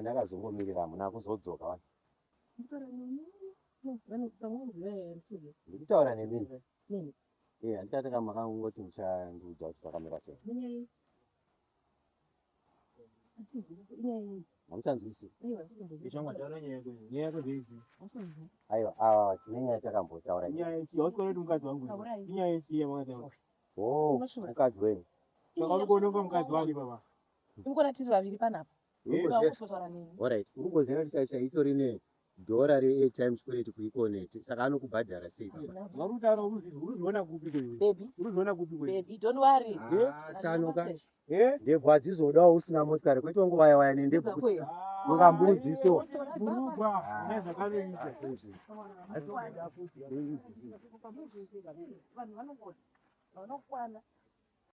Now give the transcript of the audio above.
Ndakazongomirira hamuna kuzodzoka wani. Ndikutaura nemini. Eh, handikati ka makangoti muchandiudza kuti zvakamira sei. Hamuchanzwisi? Aiwa, awa tine nyaya takambotaura. Inyaya yechii? Hausi kuona kuti mukadzi wangu inyaya yechii yamakataura? Oh, mukadzi wenyu. Saka uri kuona kunge mukadzi wani baba? Uri tiri vaviri panapa. Alright, uri kuziva kuti Sasha itori ne dhora reairtime chikwereti kuEconet saka anokubhadhara sei baba? Vari kutaura urikuzviona kupi ko iwe? Baby. Urikuzviona kupi ko iwe? Baby, don't worry. Ah, tanoka. Ndebvu hadzizodawo usina motikari kwete wangowaya waya nendebvu kusina. Ungambudziso. Burugwa, une zvakanoita. Vanhu vanongoti vanokwana.